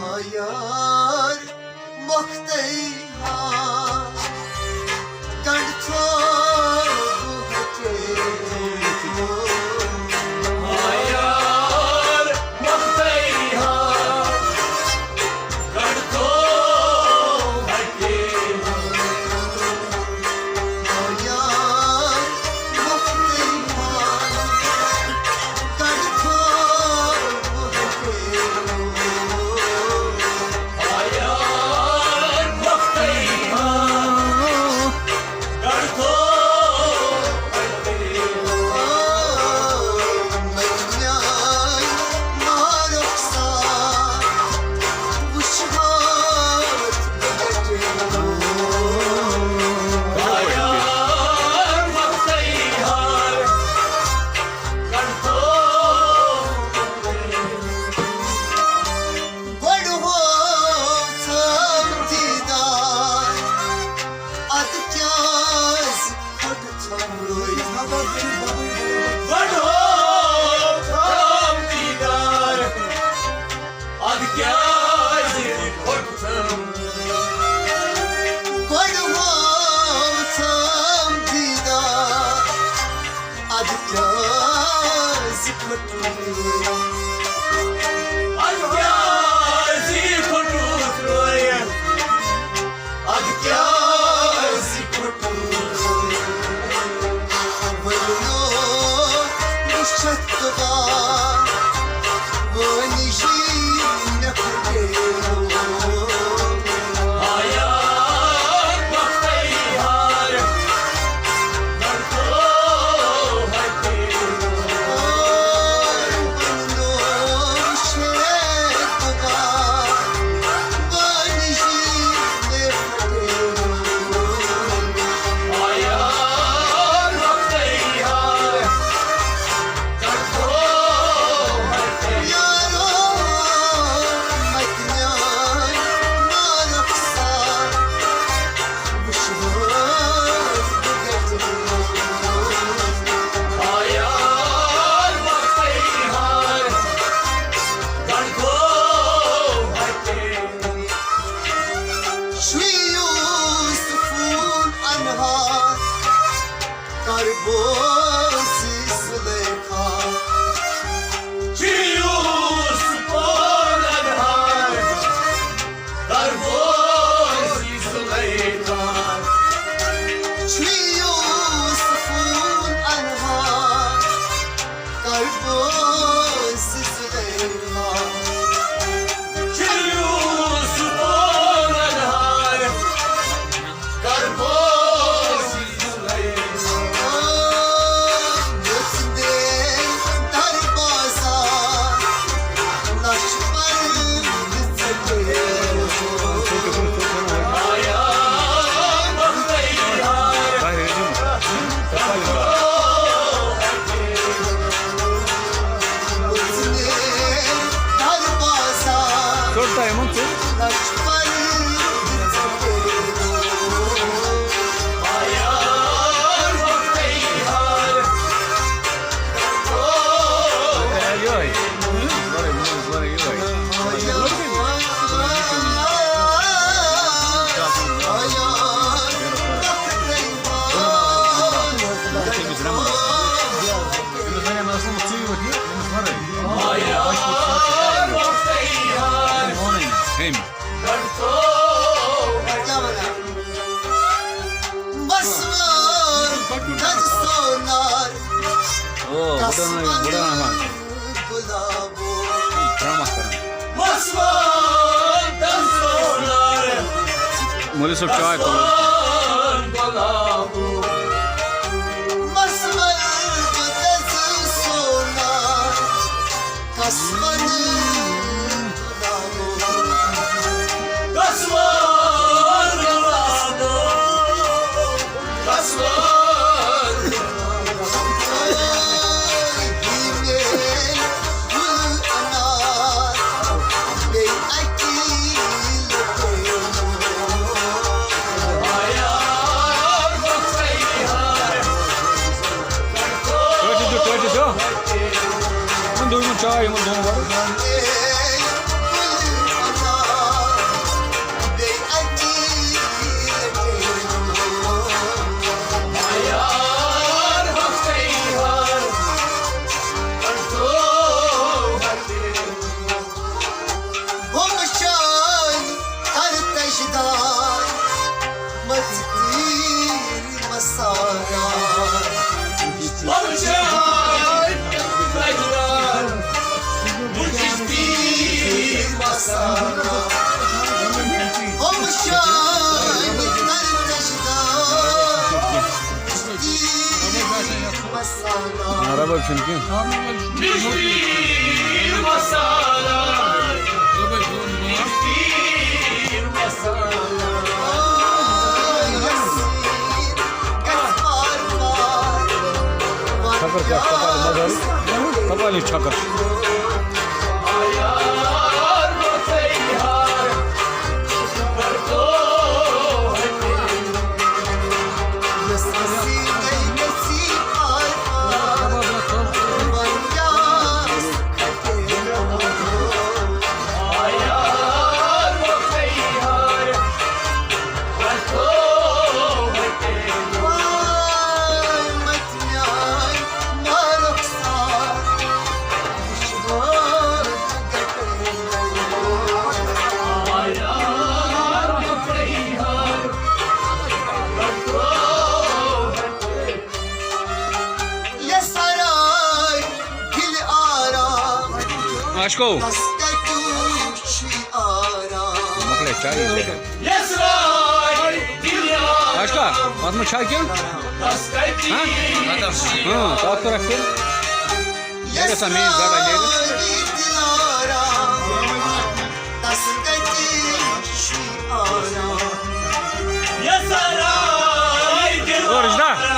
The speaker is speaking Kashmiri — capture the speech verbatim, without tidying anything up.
یار مۄختٕے ہا گنٛڈ تھوٚو ہٹے۔ یار مۄختٕے ہا گنٛڈ تھوٚو ہٹے۔ یار مۄختٕے ہا گنٛڈ تھوٚو ہٹے۔ گۄڈٕ ہوو ژھم دیٖدار، اَدٕ کیٛازِ پھُٹ ژھۄمرُے؟ گۄڈٕ ہوو ژھم دیٖدار، اَدٕ کیٛازِ پھُٹ ژھۄمرُے؟ گۄڈٕ ہوو ژھم دیٖدار، اَدٕ کیٛازِ پھُٹُن روے؟ اَدٕ کیٛازِ پھُٹُن روے؟ اَدٕ کیٛازِ پھُٹُن روے؟ ؤلِو وٕچھَتھ تہٕ با وٲنِجی مےٚ پھٹیو۔ ہایا، مۄختَے ہار، گردو ہٹیو۔ پننو شیخ با وٲنِجی مےٚ پھٹیو۔ ہایا، مۄختَے ہار، شوی یوسف انہار، کر بوزی زلیخا۔ شوی یوسف انہار، کر بوزی زلیخا۔ شوی یوسف انہار، کر بوزی زلیخا۔ شوی یوسف انہار، کر بوزی ژوٚٹ تۄہہِ یِمَن ژوٚٹ؟ یِہوٚے۔ کیٛاہ وَنان؟ بس وٲر گژھِ سونار۔ او، بُڈٕ ناوِ، بُڈٕ ناوِ۔ گُلابو۔ ڈرامہ کران۔ بس وٲر گژھِ سونار۔ مولوی صٲب، چاے تُلو۔ گُلابو۔ بس وٲر گژھِ سونار۔ کس وَنہٕ ٹٲٹھِس دیُت، ٹٲٹھِس دیُت۔ یِمَن دۄن، یِمَن چاے، یِمَن دۄن وَرٕ۔ عرب چھُنہٕ کینٛہہ۔ چھکر چھُ اَتھ کپالہِ منٛز حظ۔ کپالہِ چھُ چھکر۔ عاشقو۔ مۄکلے چایی زٕ۔ عاشقا، اَتھ منٛز چھا کینٛہہ؟ ہاں؟ ہاں، تَتھ کَر اَکھ پھِر۔ یہِ گژھِ ہا میٛٲنۍ گَرٕ نیرِتھ۔ اور رِشتہ۔